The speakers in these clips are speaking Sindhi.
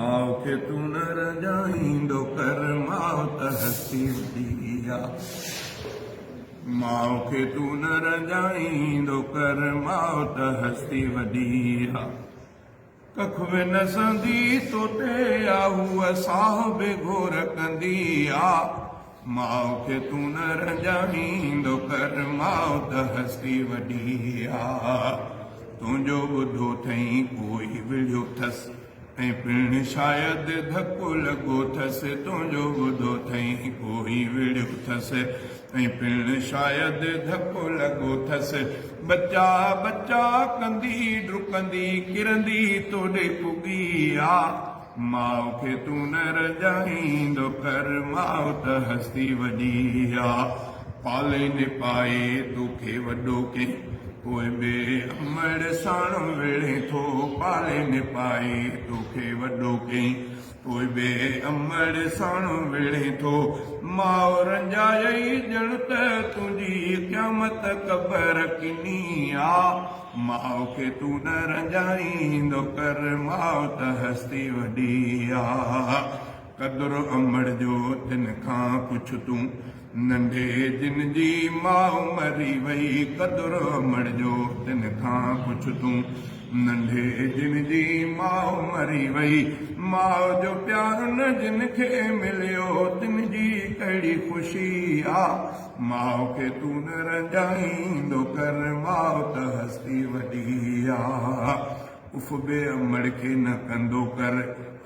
ماء کي تون نه رنجائيندو ڪر، ماء ته هستي وڏي آ. ماء کي تون نه رنجائيندو ڪر، ماء ته هستي وڏي آ. ڪک به نه سهندي توتي آ، هوء ساهه به گهور ڪندي آ. ماء کي تون نه رنجائيندو ڪر، ماء ته هستي وڏي آ. تنهنجو ٻڌو ٿئين ڪوئي وڙهيو ٿس ۽ پڻ شايد ڌڪ لڳو ٿس. تنهنجو ٻڌو ٿئين ڪوئي وڙهيو ٿس ۽ پڻ شايد ڌڪ لڳو ٿس. ٻچا ٻچا ڪندي ڊڪندي ڪرندي توڏي پڳي آ. ماء کي تون نه رنجائيندو ڪر، ماء ته هستي وڏي آ. پالي نپائي توکي وڏو ڪين، پوء به امڙ ساڻ وڙهين ٿو. پالي نپائي توکي وڏو ڪين، پوء به امڙ ساڻ وڙهين ٿو. ماء رنجايئي ڄڻ ته تنهنجي قيامت قبر ڪني آ. ماء کي تون نه رنجائيندو ڪر، ماء ته هستي وڏي آ. قدر امڙ جو تن کان پڇ تون، ننڍي جن جي ماء مري وئي. قدر امڙ جو تن کان پڇ تون، ننڍي جن جي ماء مري وئي. ماء جو پيار نه جن کي مليو، تن جي ڪهڙي خوشي آ. ماء کي تون نه رنجائيندو ڪر، ماء ته هستي وڏي آ. اف به امڙ کي نه ڪندو ڪر،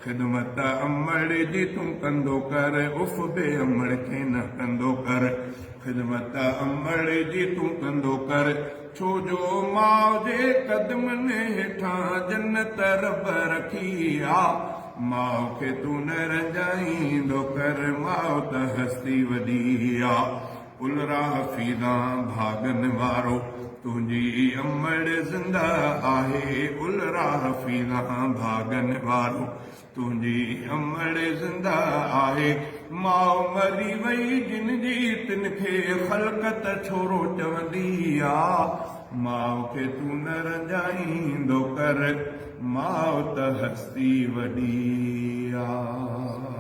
خدمت امڙ جي تون ڪندو ڪر. اف به امڙ کي نه ڪندو ڪر، خدمت امڙ جي تون ڪندو ڪر. ڇو جو ماء جي قدمن هيٺان جنت رب رکي آ. ماء کي تون نه رنجائيندو ڪر، ماء ته هستي وڏي آ. الرا حفيظان ڀاڳن وارو، تنهنجي امڙ زنده آهي. الرا حفيظان ڀاڳن وارو، تنهنجي امڙ زنده آهي. ماء مري وئي جن جي، تن کي خلقت ڇورو چوندي آ. ماء کي تون نه رنجائيندو ڪر، ماء ته هستي وڏي آ.